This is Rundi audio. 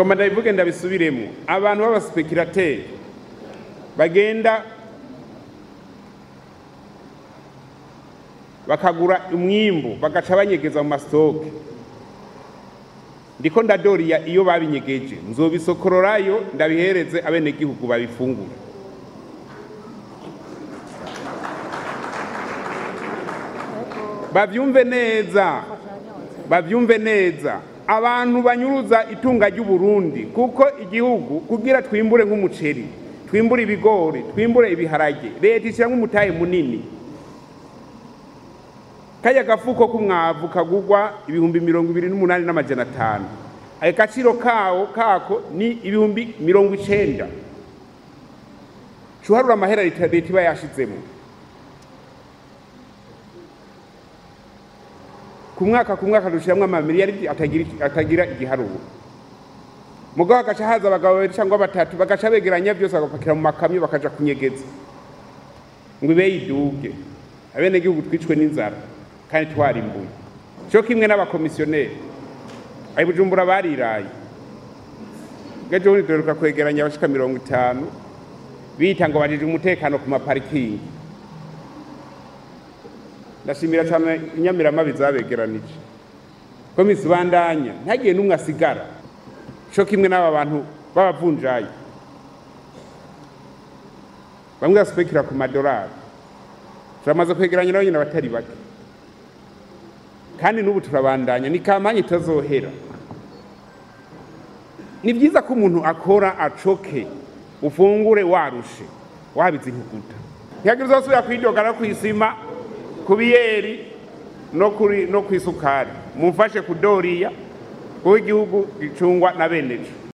Ngomba ndabivuge ndabisubiremo, abantu b'abaspekirateri bagenda bakagura umwimbu bagaca banyegeza mu mastoke, ndiko ndadoriya iyo babinyegeje nzobisokororayo ndabihereze abenegihugu babifungura. Bavyumve neza, bavyumve neza, abantu banyuruza itunga ry'u Burundi, kuko igihugu kugira twimbure nk'umuceri, twimbure ibigori, twimbure ibiharage, leta ishiramwo umutahe munini. Kaya gafuko k'umwavu kagugwa 28,500, agaciro kawo kako ni 90,000. Cuharura amahera leta iba yashizemo ku mwaka ku mwaka, dushiramwo amamiliyari atagira igiharuro. Mugabo hagaca haza abagabo babiri cyangwa batatu bagaca begeranya byose bagapakira mu makamyo bakaja kunyegeza ngo ibe yiduge, abenegihugu twicwe n'inzara kandi twarimbuye. Cyo kimwe n'abakomisiyoneri ayi Bujumbura bariraye, ejo bundi duheruka kwegeranya abashika 50 bita ngo bajije umutekano ku maparikingi. Ndashimira cyane inyamiramabi zabegeranije, komisi bandanya ntagiye n'umwe asigara. Cyo kimwe n'aba bantu b'abavunjayi bamwe baspekira ku madolari, turamaze kwegeranya nabo nyine abatari bake, kandi n'ubu turabandanya, ni kampanye itazohera. Ni byiza ko umuntu akora acoke, ufungure warushe wabize intuguta, ntihagire uzosubira kwidoga no kw'isima, ku biyeri no kuri no kw'isukari. Mumfashe kudoriya kuko igihugu gicungwa na beneco.